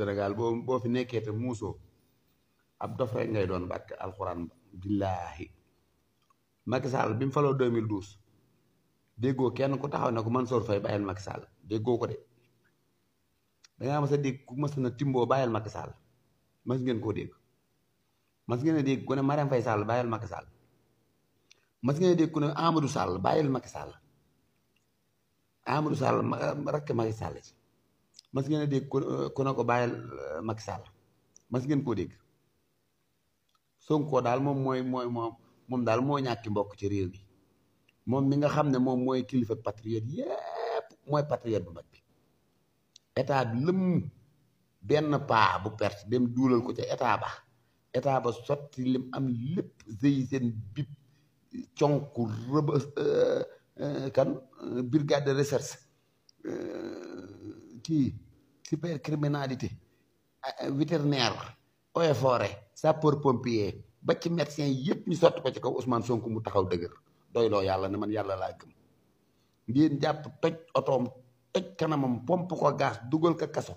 Sénégal boo fi nekkee te muusoo ab dof rek ngay doon barke alxuraan billaahi. Macky Sall bi mu faloo 2012 déggoo kenn ku taxaw ne ko Mansour Faye bàyyil Macky Sall déggoo ko de. dangaa mas a dégg ku mas na timboo bàyyil Macky Sall mas ngeen koo dégg. mas ngeen a dégg ku ne Marème Faye Sall bàyyil Macky Sall. mas ngeen a dégg ku ne Amadou Sall bàyyil Macky Sall. Amadou Sall rakk Macky Sall ci mas ngeen a dégg ku ne ko bàyyil Macky Sall mas ngeen koo dégg. Sonko daal moom daal moo ñàkki mbokk ci réew mi moom mi nga xam ne moom mooy kilifa patriote yépp mooy patriote bu mag bi. état bi lëmm benn paa bu perte dem duulal ko ca état ba sotti lim am lépp sëy seen bip conk rëba kan brigade de recherche kii cybercriminalité vétérinaire eaux et forêt sapeur pompier ba ci médecin yépp ñu sotti ko ci kaw Ousmane Sonko mu taxaw dëgër doyloo yàlla ne man yàlla laa gëm. ngeen jàpp toj otoom toj kanamam pomp ko gaas dugal ko kaso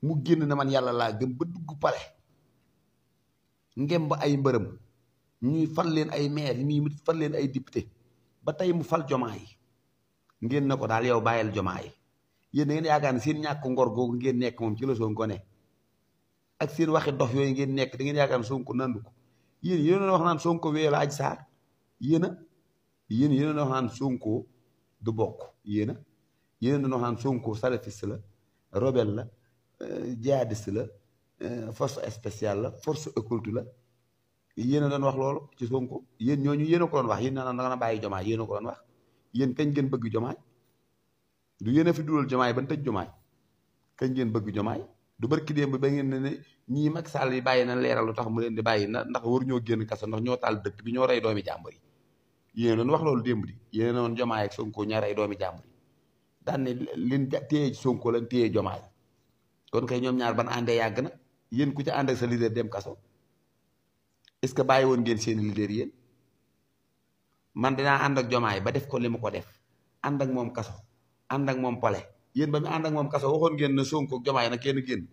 mu génn na man yàlla laa gëm ba dugg pale ngem ba ay mbërëm ñuy fal leen ay maire ñuy fal leen ay député ba tey mu fal jomaa yi ngeen na ko daal yow bàyyil jomaa yi. yéen da ngeen yaakaar ne seen ñàkk ngor googu ngeen nekk moom ci la Sonko ne ak seen waxi dof yooyu ngeen nekk da ngeen yaakaar ne Sonko nandu ko. yéen wax naan Sonko wéyal Adji Sarr yéen wax naan Sonko du bokk yéen wax naan Sonko salafiste la rebelle la jihadiste la force spéciale la force occulte la yéen a doon wax loolu ci Sonko yéen ñooñu yéen a ko doon wax yéen naan da nga bàyyi jomaay yéen a ko doon wax. yéen kañ ngeen bëgg jomaay du yéen a fi dugal jomaay ban tëj jomaay kañ ngeen bëgg jomaay du barki démb ba ngeen ne ñii Macky Sall yi bàyyi na leeral lu tax mu leen di bàyyi ndax waru ñoo génn kaso ndax ñoo taal dëkk bi ñoo rey doomi jàmbur yi. yéen doon wax loolu démb di yéen doon jomaay ak Sonko ña rey doomi jàmbur yi daan ne liñ téye Sonko lañ téye jomaay kon kay ñoom ñaar ban àndee yàgg na. yéen ku ci ànd ak sa leader dem kaso est-ce que bàyyi woon ngeen seen leader yéen. man dinaa ànd ak jomaay ba def ko li mu ko def ànd ak moom kaso ànd ak moom pale. yéen ba mu ànd ak moom kaso waxoon ngeen ne Sonko ak jomaay na kenn génn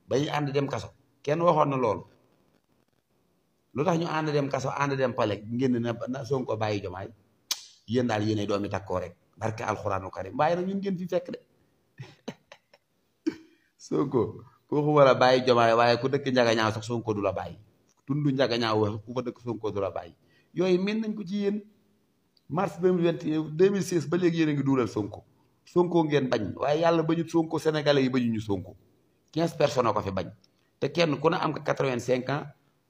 ba ñu ànd dem kaso kenn waxoon na loolu. lu tax ñu ànd dem kaso ànd dem pale ngeen na Sonko bàyyi jomaay. yéen daal yéenay doomi takkoo rek barke alxuraanu karim waaye nag ñun ngeen fi fekk de Sonko kooku war a bàyyi jomaay waaye ku dëkk njagañaaw sax Sonko du la bàyyi. tundu njagañaaw wax ku fa dëkk Sonko du la bàyyi. yooyu mën nañ ko ci yéen. mars 2016 ba léegi yéen a ngi duulal Sonko ngeen bañ waaye yàlla bañut Sonko sénégalais yi bañuñu Sonko 15 personnes ko fi bañ te kenn ku ne am nga 85 ans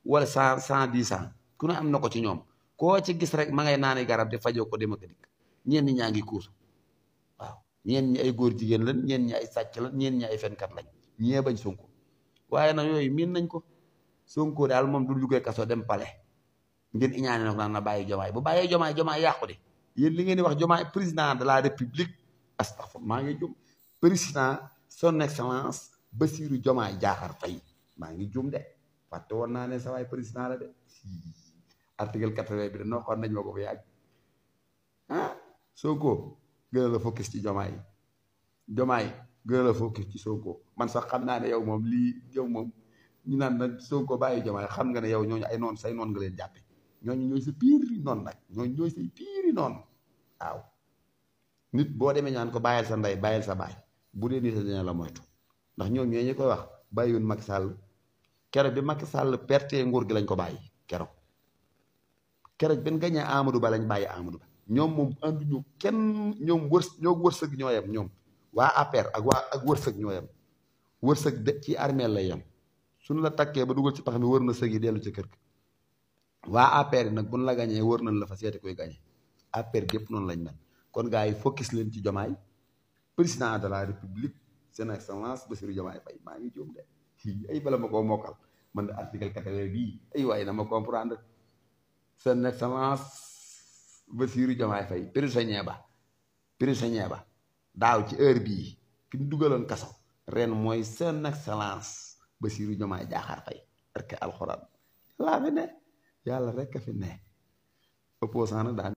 wala 110 ans ku ne am na ko ci ñoom koo ci gis rek ma ngay naani garab di fajoo ko dem ak dikk. ñeen ñi ñaa ngi kuusu waaw ñeen ñi ay góor jigéen lañ ñeen ñi ay sàcc lañ ñeen ñi ay fenkat lañ ñee bañ Sonko waaye nag yooyu miin nañ ko. Sonko daal moom du duggee kaso dem pale ngeen iñaane na ko naan na bàyyi jomaay bu bàyyee jomaay yàqu de. yéen li ngeen di wax jomaay président de la république astafurlah maa ngi jum président son excellence Bassirou Diomaye Diakhar Faye maa ngi jum de fàtte woon naa ne sa waay président la de article 80 bi de noo xoon nañ ma ko fa yàgg. Sonko gën a la focus ci jomaay gën a la focus ci Sonko man sax xam naa ne yow moom ñu naan na Sonko bàyyi jomaay xam nga ne yow ñooñu ay noon say noon nga leen jàppe ñooñu ñooy sa piiri noonu nag ñooñu ñooy say piiri noonu waaw. nit boo demee ñaan ko bàyyil sa ndey bàyyil sa baay bu dee nit a dina la moytu ndax ñoom ñoo ñu koy wax bàyyiwun Macky Sall keroog bi Macky Sall perte nguur gi lañ ko bàyyi keroog benn gañee Amadou Ba lañ bàyyi Amadou Ba ñoom moom anduñu kenn ñoom ñoo wërsëg ñoo yem ñoom waa APR ak wërsëg ñoo yem wërsëg de ci armeel lay yem suñu la takkee ba dugal ci pax mi wër na sëg yi dellu ci kër gi. waa APR yi nag buñ la gañee wër nañ la fa seeti koy gañe APR gépp noonu lañ mel. kon gars yi focus leen ci jomaay président de la république son excellence Bassirou Diomaye Faye maa ngi juum de ay bala ma koo mokkal man de article 80 bii ay waaye na ma comprendre son excellence Bassirou Diomaye Faye prisonnier ba daaw ci heure bii ki ñu dugaloon kaso ren mooy son excellence Bassirou Diomaye Diakhar Faye parce que alxuraan laa fi ne yàlla rek a fi ne opposant nag daan